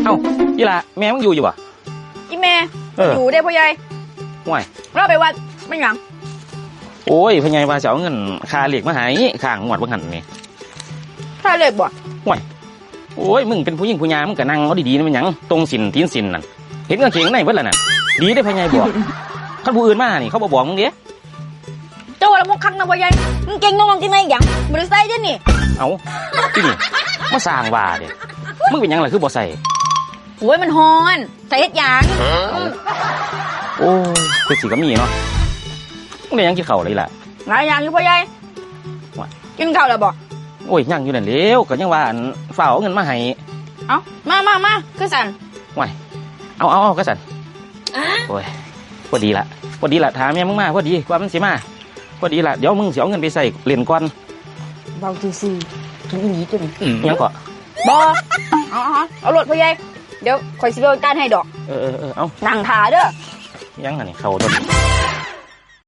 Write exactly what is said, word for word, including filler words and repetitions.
เอ้า อีหล่า แม่มึงอยู่อยู่บ่ อีแม่ เออ อยู่เด้พ่อใหญ่ ห่วย ลาไปวัด แม่นหยัง โอ้ย พ่อใหญ่ว่าสิเอาเงินค่าเลขมาให้ ค้างงวดบ่หั้นนี่ ค่าเลขบ่ ห่วย โอ้ย มึงเป็นผู้หญิงผู้หญิง มึงก็นั่งเอาดีๆนะ แม่นหยัง ตรงศีลตีนศีลนั่น เห็นกางเกงในเบิดแล้วนั่น ดีเด้พ่อใหญ่บอก คันผู้อื่นมานี่ เขาบ่บอกมึงเด้ เจ้าว่าละมกคักนะพ่อใหญ่ กางเกงนงกางเกงในหยัง บ่ได้ใส่เด้นี่ เอ้า อีนี่ มาสร้างว่าเด้ มึงเป็นหยังล่ะคือบ่ใส่ โอ้ย มันฮ้อน ใส่เฮ็ดหยัง โอ้ย คือสิก็มีเนาะ มึงได้หยังกินข้าวเลยล่ะ หลายอย่างอยู่พ่อใหญ่ ว่า กินข้าวแล้วบ่ โอ้ย ยังอยู่นั่นแหล้ว ก็ยังว่าอัน ฟ้าวเอาเงินมาให้ เอ้า มามามา คือสั่น ว่า เอาเอาเอาก็สั่น โอ้ย พอดีละ พอดีละ ถามแม่มึงมา พอดี กว่ามันสิมา พอดีละ เดี๋ยวมึงสิเอาเงินไปใส่เล่นก่อน เว้าซื่อๆ กินอีหลีตัวนี้ หยังเกาะ บ่ เอาเอาเอาโลดพ่อใหญ่ เดี๋ยวข่อยสิไปเอาจานให้ดอก เออเออเออ เอา นั่งท่าเด้อ หยังหั่นนี่ เข้าตัวนี้